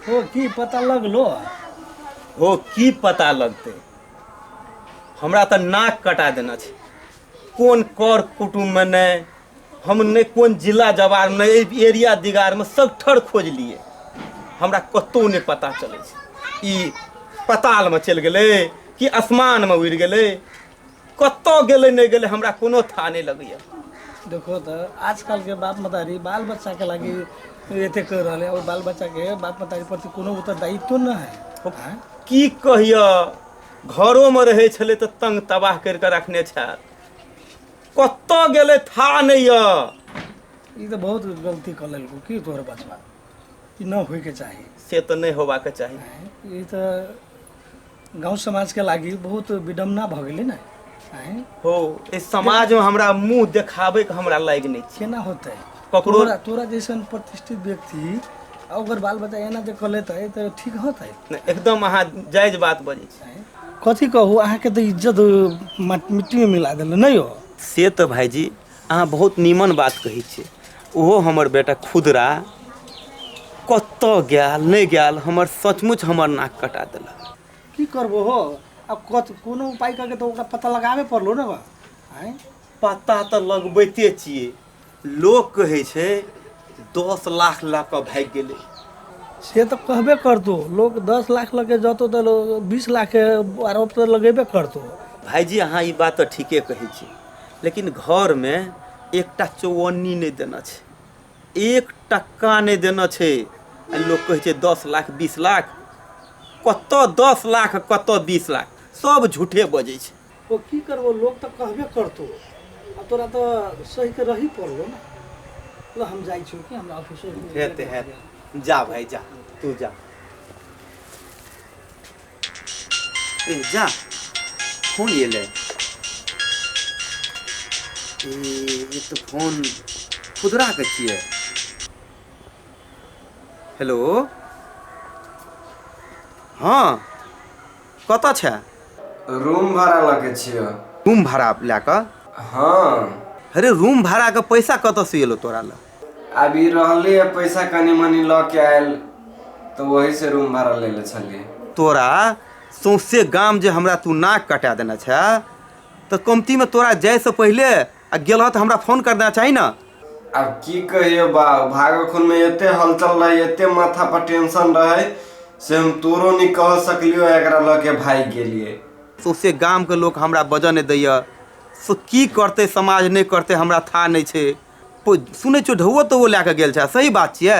हो की पता लगलो? हो की पता लगतै, हमरा तऽ नाक कटा देना छै। कोन कर कुटुम्बमे नहि, हम नहि कोन जिला जवार नहि, एहि एरिया दिगारमे सब ठर खोजलियै, हमरा कतहु नहि पता चलै छै। ई पतालमे चलि गेलै कि आसमानमे उड़ि गेलै, कतऽ गेलै नहि गेलै, हमरा कोनो था नहि लगैया। देखो तऽ आजकलके बाप मतारी बाल बच्चाके लागि एते कर रहल है और बाल बच्चाके बाप मतारी प्रति कोनो उत्तरदायित्व न है। आँय? की कहिय, घरोमे रहै छलै तऽ तंग तबाह करि कऽ रखने छल, कतऽ गेलै था नहि यऽ। ई तऽ बहुत गलती कऽ लेलको की तोहर बचबा, ई न होइके चाही। से तऽ नहि होबाक चाही। आँय? ई तऽ गाँव समाजके लागि बहुत विडम्बना भऽ गेलै ने। आँय? हो, एहि समाजमे हमरा मुँह देखाबैके हमरा लागि नहि छै। केना होतै? ककरो तोरा जैसन प्रतिष्ठित व्यक्ति आ ओकर बाल बच्चा एना जे कऽ लेतै तऽ ठीक होतै? नहि, एकदम अहाँ जायज बात बजै छी। आँय? कथी कहू, अहाँके तऽ इज्जत मिट्टीमे मिला देल नहि हो। से तऽ भाइजी अहाँ बहुत नीमन बात कहै छियै। ओहो हमर बेटा खुदरा कतऽ गेल नहि गेल, हमर सचमुच हमर नाक कटा देलक। की करबो हो, अब कत कोनो उपाय करके तऽ ओकरा पता लगाबे पड़लो ने बा। आँय? पता तऽ लगबैते छियै। लोक कहै छै 10 लाख लऽ कऽ भागि गेलै। से तऽ कहबे करतो लोक, 10 लाख लऽ के जतो तऽ 20 लाखके आरोप तऽ लगेबे करतो। भाइजी अहाँ ई बात तऽ ठीके कहै छी, लेकिन घरमे एकटा चौअन्नी नहि देने छै, एक टक्का नहि देने छै, आ लोक कहै छै 10 लाख 20 लाख। कतऽ 10 लाख, कतऽ 20 लाख, सब झूठे बजै छै। ओ की करबो, लोक तऽ कहबे करतो, आ तोरा तऽ सहिके रही पड़लो ने। ल हम जाइ छियौ कि हमरा ऑफिसो हेतै हेतै, जा भाइ जा, तू जा, ए जा। फोन एलै, ए ई तऽ फोन खुदराके छियै। हेलो, हँ कतऽ छै? रूम भाड़ा लऽ के छियै। रूम भाड़ा लए कऽ? हँ। अरे रूम भाड़ाके पैसा कतऽसँ एलो तोरा लग? आब ई रहलै है पैसा कनि मनि लऽ के आयल तऽ वही से रूम भाड़ा लेले छलियै। तोरा सौंसे गाम जे हमरा तू नाक कटा देने छै, तऽ कमतीमे तोरा जाइसँ पहिले आ गेलह तऽ हमरा फोन कर देना चाही ने। आब की कहियो बा, भागखुन में एते हलचल रहे, एते माथा पर टेंशन रहे से हम तोरो नहीं कह सकलियो, एकरा लऽ के भागि गेलियै। सौंसे गामके लोक हमरा बजऽ नहि दैए, से की करतै समाज नहि करतै हमरा था नहि छै। सुनै छियौ ढौओ तौओ लए कऽ गेल छै, सही बात छियै?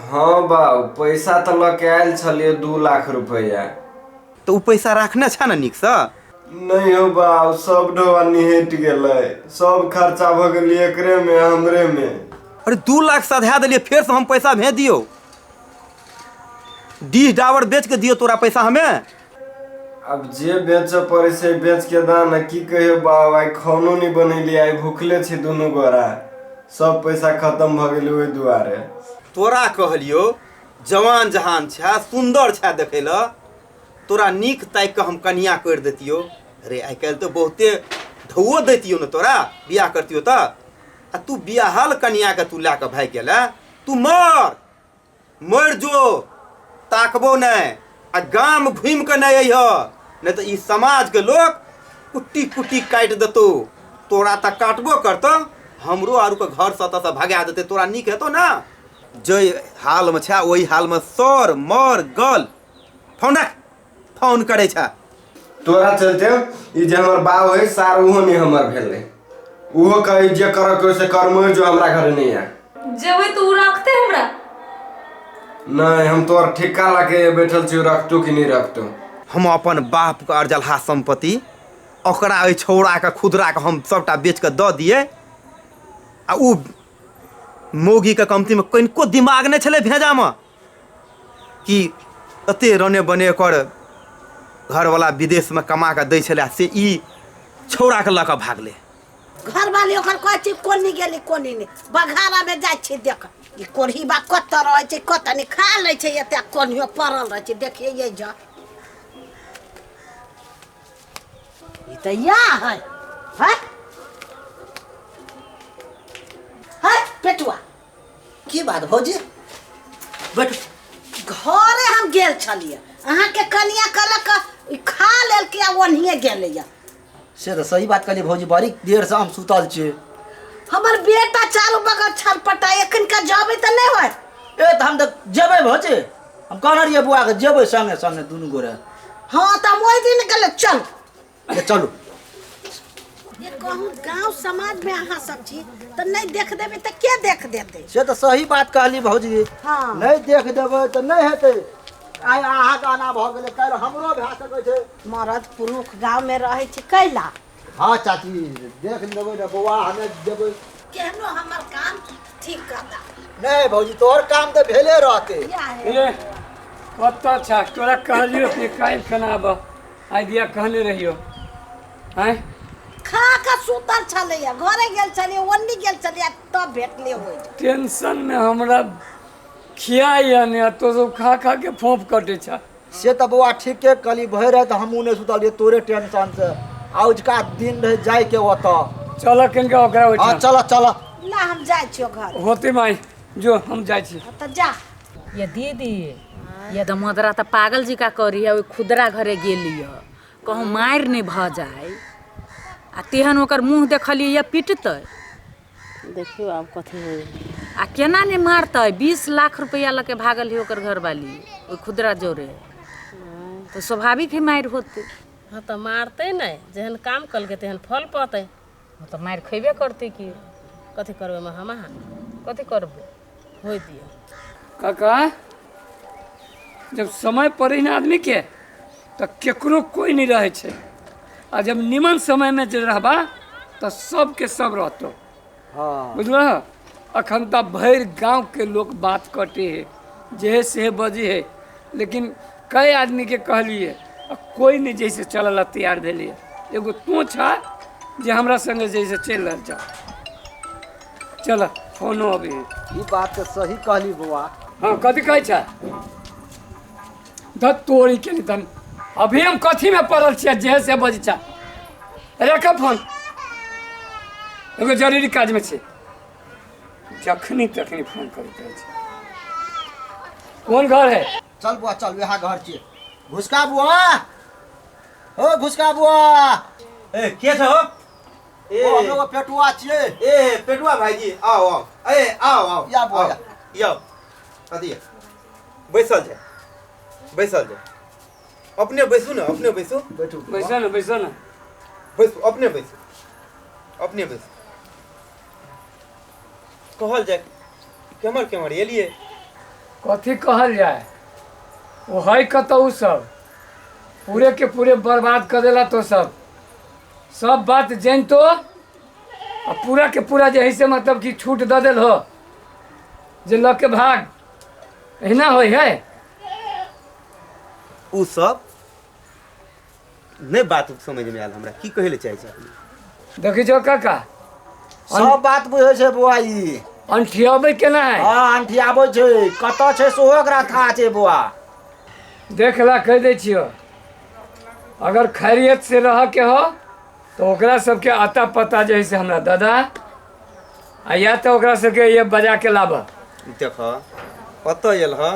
हँ बाउ, पैसा तऽ लऽ के आयल छलियै 2 लाख रुपैआ। तऽ ओ पैसा राखने छै ने नीकसँ? नहि हो बाउ, सब ढौआ निहटि गेलै, सब खर्चा भऽ गेलै एकरे में हमरे में। अरे 2 लाख सधा देलियै, फेरसँ हम पैसा भेज दियौ? डीह डाबर बेच के दियौ तोरा पैसा हमे? अब जे बेचऽ पड़ै से बेच के दा ने। की कहियो बाउ, आइ खानो नहि बनेलियै, आइ भुखले छी दुनू गोरा, सब पैसा खतम भऽ गेलै ओहि दुआरे। तोरा कहलियौ जवान जहान छै, सुन्दर छै देखै लए, तोरा नीक ताकि कऽ हम कनिया करि दैतियौ। अरे आइ काल्हि तऽ बहुते ढौओ दैतियौ ने, तोरा बियाह करतियौ तऽ, आ तू बियाहल कनियाके तू लए कऽ भागि गेलै। तू मर मरि जो, ताकबो नहि, आ गाम घुमि कऽ नहि अइह, नहि तऽ ई समाजके लोक कुट्टी कुट्टी काटि देतौ। तोरा तऽ काटबो करतौ, हमरो आरुके घरसँ एतऽसँ भगा देतै। तोरा नीक हेतौ ने? जै हालमे छै ओहि हालमे सर मर गल। फोन राख, फोन करै छै। तोरा चलते ई जे हमर बाप है सार, ओहो नहीं हमर भेलै, ओहो कहे जे कर के से कर, मरि जो, हमरा घरे नहीं आ। जेबै तऽ ओ रखतै हमरा? नहीं, हम तोर ठिक्का लके बैठल छी, रखतो कि नहीं रखतो। हम अपन बापके अर्जलहा सम्पत्ति ओकरा ओहि छौड़ाके खुदराके हम सभटा बेच कऽ दऽ दियै, आ ओ मौगीके कमतीमे कनिको दिमाग नहि छलै भेजामे कि एते रने बने ओकर घरवला विदेशमे कमा कऽ दै छलै, से ई छौड़ाके लऽ कऽ भागलै। घरवाली ओकर कहै छै कोनी गेली कोनी नहि, बघारा में जाइ छै देख ई कोढ़ी बा कतऽ रहै छै, कतऽ नहि खा लै छै, एते कोनियो पड़ल रहै छै। देखिए ये जा, ई तऽ इएह है। है है पेटुआ। की बात भौजी? बैठ। घरे गेल छलियै अहाँके कनिया कहलक ई खा लेलकै आ ओन्हिए गेलैया। से तऽ सही बात कहलियै भौजी, बड़ी देरसँ हम सुतल छियै। हमर बेटा चारू बगल छलपटा, एखन का जबै तऽ नहि होयत। ए तऽ हम तऽ जेबै भौजी, हम कहने रहियै बौआके जेबै संगे संगे दुनू गोरे। हँ तऽ हम ओहि दिन गेलै, चल ए चलू। ये कहूँ गांव समाज में अहाँ सब छी तऽ नहीं देख देबै तऽ के देख देतै? से तऽ सही बात कहली भौजी। हाँ। नहि देख देबै तऽ नहि हेतै। आइ अहाँके आना भऽ गेलै, काल्हि हमरो भए सकै छै। मरद पुरुष गांव में रहै छै कैला। हाँ चाची, देख लेबै ने बौआ, हमे जेबै। केहनो हमर काम ठीक कर दा। नहि भौजी, तोहर काम तऽ भेले रहतै। या हे। ए कतऽ छा? तोरा कहलियो कि काल्हि खना आबऽ, आइ दिया कहने रहियो। आँय खा कऽ सुतल छलैया, घरे गेल छलियै, ओन्नी गेल छलियै, तब भेटले होइ। टेंशन में हमरा खियाइया ने, तो सब खा खा के फोंफ कटे छा। से तऽ बौआ ठीके कहली, भरि राति हमहूँ नहि सुतलियै तोरे टेंशन से। आजुका दिन रहै जाइके ओतऽ। चल कनिका ओकरा हँ ओहिठाम। चल चल। ला हम जाइ छियो घर। होते माई, जो हम जाइ छी। तऽ जा। ये दीदी, ये दमोदरा तऽ पागल जी का करी है, ओहि खुदरा घरे गेली है, कहूँ मारि नहि भऽ जाय। आ तेहन ओकर मुँह देखलियै ये, पिटतै। देखियौ आब कथी होइ। आ केना नहि मारतै, 20 लाख रुपैआ लऽ के भागल है ओकर घरवाली ओहि खुदरा जोरे, तऽ स्वाभाविक है मारि होतै। हँ तऽ मारतै नहि, जेहन काम कलकै तेहन फल पौतै। हँ तऽ मारि खयबे करतै की। कथी करबै ओहिमे हम अहाँ? कथी करबै? होइ दियौ। काका, जब समय पड़ै ने आदमी के तऽ केकरो कोइ नहि रहै छै, आ जब निमन समयमे जे रहबा तऽ सबके सब रहतौ। हाँ बुझलह? अखन तऽ भरि गाँवके लोक बात कटे है, जे से बजे है, लेकिन कई आदमीके कहलियै आ कोइ नहि जैसे चलऽ ला तैयार भेलैए। एगो तू छा जे हमरा संगे जैसे चलि रहल छा। चल, फोनो अबै है। ई बात तऽ सही कहली बौआ। हाँ, कथी कहै छै? धत तोरी के निधन, अभी हम कथी में पड़ल छियै जे से बजै छा। रख फोन, एगो जरूरी काजमे छै। जखनी तखनी फोन करैत रहै छै। कोन घर है? चल बुआ चल, वएह घर छियै। घुसका बुआ, हो घुसका बुआ। ए के छ हो? ए ओ हम लोग पेटुआ छियै। ए पेटुआ भाईजी, आओ आओ, ए आओ आओ। या बुआ, या। या अथी बैसल जाए, बैसल जाए। अपने बैसू ने, अपने बैसू। बैठू। बैसो ने, बैसो ने। बैसू, अपने बैसू, अपने बैसू। कहल जाए केम्हर केम्हर एलियै? कथी कहल जाए, ओ है कतऽ? उ सब पूरे के पूरे बर्बाद कर देला। तो सब सब बात जानितो आ पूरा के पूरा जे है से मतलब कि छूट दऽ देल हो जे लऽ के भाग, एहिना होइ है। उ सब नहि बात समझमे आयल हमरा, की कहै लए चाहै छै अपने? देखै छौ काका, सब बात बुझै छै बौआ ई। अंठियाबै केना है? हँ, अंठियाबै छै, कतऽ छै सेहो ओकरा थाह छै बौआ। देख ला, कहि दै छियौ, अगर खैरियत से रह के हो तो ओकरा सबके अता पता जे है से हमरा दादा, आ या तऽ ओकरा सबके ये बजा के लाबऽ। देख, कतऽ एल ह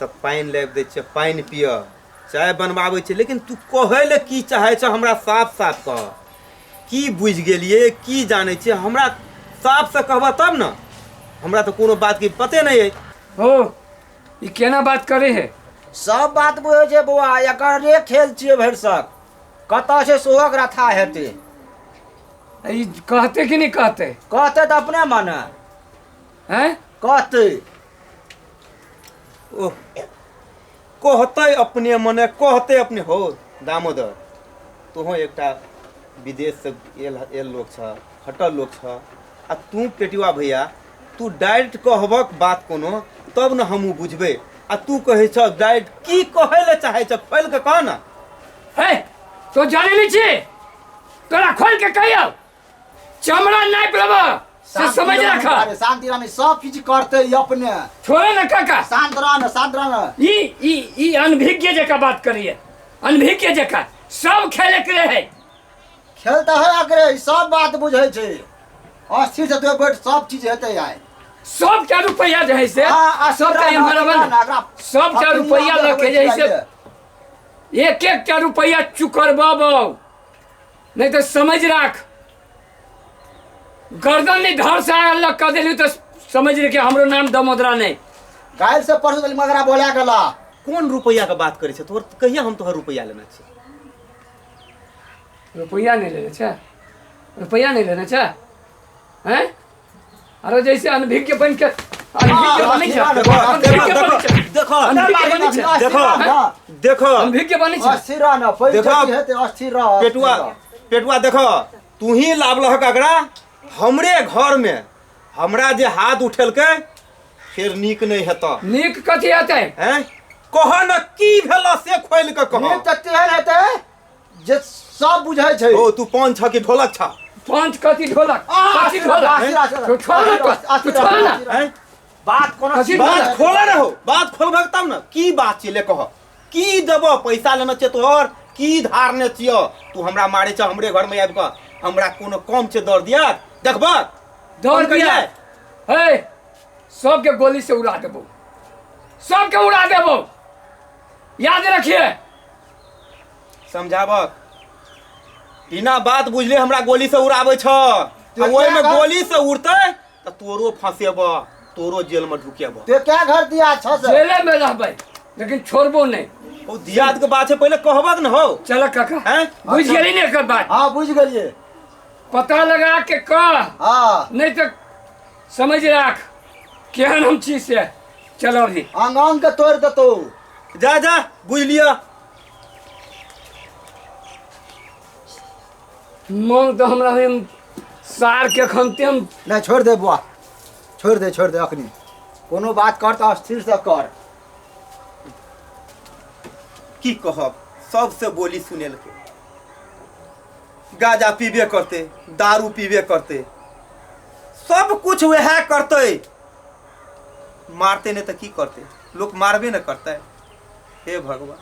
तऽ पानि लाबि दै छियै, पानि पिय, चाय बनबाबै छै, लेकिन तू कहै लए की चाहै छ हमरा साफ साफ कह। की बुझि गेलियै, की जानै छियै? हमरा साफसँ कहबह तब ने, हमरा तऽ कोनो बातके पते नहि अछि। हो, ई केना बात करे है? सब बात बुझै छै बौआ, एकरे खेल छियै। भरिसक कतऽ छै सेहो ओकरा थाह हेतै। ई कहते कि नहि कहते? कहतै तऽ अपने मने। हैं? कहतै। ओह, कहतै अपने मने, कहतै अपने। हो दामोदर, तोहूँ एकटा विदेशसँ एल एल लोक छह, खटल लोक छह, आ तू पेटुआ भैया, तू डायरेक्ट कहबक बात कोनो तब ने हमहूँ बुझबै। आ तू कहै छह डायरेक्ट, की कहै लए चाहै छह खोलि कऽ कह ने। हे, तो जाने नहीं छी, तोरा खोल के कहियो चमड़ा नापि लेबऽ से समझ रख। अरे शांति रानी, सब किछु करतै ई अपने। छोड़े ने काका। शांत रह ने, शांत रह ने। ई ई ई अनभिज्ञ जकाँ बात करिए, अनभिज्ञ जकाँ सब खेले के रहे। खेल तऽ है एकरे, ई सब बात बुझै छै। अस्थिर से तू बैठ, सब चीज हेतै आइ। सबटा रुपैआ जे है से सबटा एम्हर अबन सबटा रुपैआ लऽ के जे है से एक एकटा रुपैआ चुकरबाबौ, नहीं तो समझ राख गर्दन नहीं धर से अलग कर देली तो समझ रहे कि हमरो नाम दमोदरा नहीं। काल्हि से परसों तक मगरा बोला गेला। कोन रुपैआ के बात करै छै तोहर? कहिया हम तोहर रुपैआ लेने छी? रुपैआ नहीं लेने छै, रुपैआ नहीं लेने छै हैं? अरे जैसे अनभिज्ञ बन के अनभिज्ञ बनै छै, अनभिज्ञ बनै छै, देखो अनभिज्ञ बनै छै, देखो देखो अनभिज्ञ बनै छै। अस्थिर रह न, पैसा हेतै, अस्थिर रह। पेटुआ पेटुआ देखो तू ही लाबलहक अकरा हमरे घर में, हमरा जे हाथ उठेलकै फेर नीक नहीं हेतऽ। नीक कथी हेतै? हैं कह न की भेल से खोलि कऽ कह। नीक तऽ तेहन हेतै जे सब बुझै छै। ओ तू पान छ कि ढोलक छ? पाँच कथी ढोलक? कथी ढोलक? तू छोड़ ना, तू छोड़ ना। हैं बात कोनो बात खोला न हो, बात खोलबक तब न। की बात छै ले कह, की देबऽ? पैसा लेने छियै तोहर की धारने छियौ? तू हमरा मारे छ हमरे घर में आबि कऽ, हमरा कोनो कम छै दर दिया? देखबक दर दिया हे, सबके गोली से उड़ा देबो, सबके उड़ा देबो, याद रखिए। समझाबक बिना बात बुझले हमरा गोली से उड़ाबै छ, आ ओहिमे गोली से उड़तै तऽ तोरो फंसेब, तोरो जेल में ढुकेब। ते क्या घर दिया छ से? जेले में रहबै लेकिन छोड़बो नहीं। ओ दियाद के बात छै पहिले कहबक न हो। चल काका हैं बुझ गेली ने एकर बात? हां बुझ गेलिए। पता लगा के कह, हां नहीं तो समझ राख केहन हम छी से। चलो अभी अंग अंग के तोड़ देतौ। जा जा बुझ लिया। मन तो हमरा हम सार के खनते हम नहीं। छोड़ दे बुआ, छोड़ दे, छोड़ दे। अखनी कोनो बात कर तो अस्थिर से कर। की कहब सबसे बोली सुनेलके, गाजा पीबे करते, दारू पीबे करते, सब कुछ वह करते, मारते नहीं तो की करते? लोग मारबे न करते। हे भगवान।